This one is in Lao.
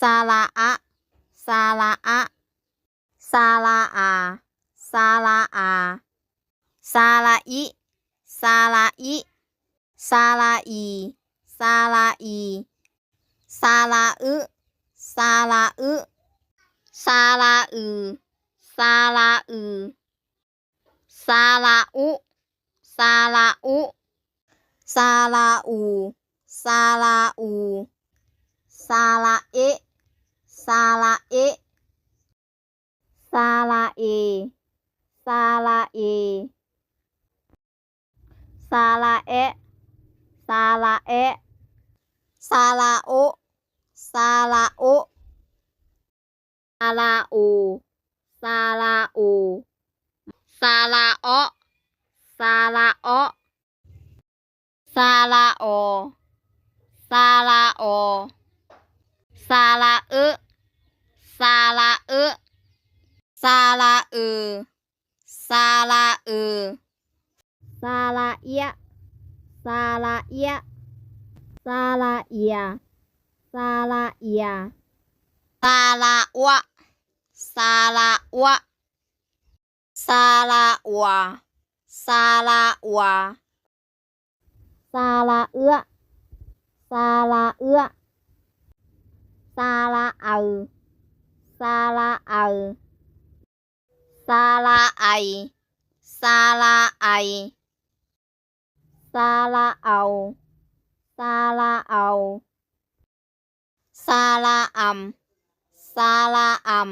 ສະຫຼະອະ ສະຫຼະອະ ສະຫຼະອາ ສະຫຼະອາ ສະຫຼະອິ ສະຫຼະອິ ສະຫຼະອີ ສະຫຼະອີ ສະຫຼະອຶ ສະຫຼະອຶ ສະຫຼະອື ສະຫຼະອື ສະຫຼະອຸ ສະຫຼະອຸ ສະຫຼະອູ ສະຫຼະອູ ສະຫຼະເອ ສະຫຼະເອ ສະຫຼະເອ ສະຫຼະເອ ສະຫຼະແອະ ສະຫຼະແອະ ສະຫຼະໂອ ສະຫຼະໂອ ສະຫຼະໂອ ສະຫຼະໂອ ສະຫຼະເອາະ ສະຫຼະເອາະ ສະຫຼະອໍ ສະຫຼະອໍ ສະຫຼະເອີ ສະຫຼະເອີ ສະຫຼະເອີ ສະຫຼະເອີ ສະຫຼະເອຍະ ສະຫຼະເອຍະ ສະຫຼະເອຍະ ສະຫຼະເອຍະ ສະຫຼະອົວະ ສະຫຼະອົວະ ສະຫຼະອົວ ສະຫຼະອົວ ສະຫຼະເອື້ອ ສະຫຼະເອື້ອ ສະຫຼະໄອ ສະຫຼະໄອ ສະຫຼະໄອ ສະຫຼະໄອ ສະຫຼະເອົາ ສະຫຼະເອົາ ສະຫຼະອຳ ສະຫຼະອຳ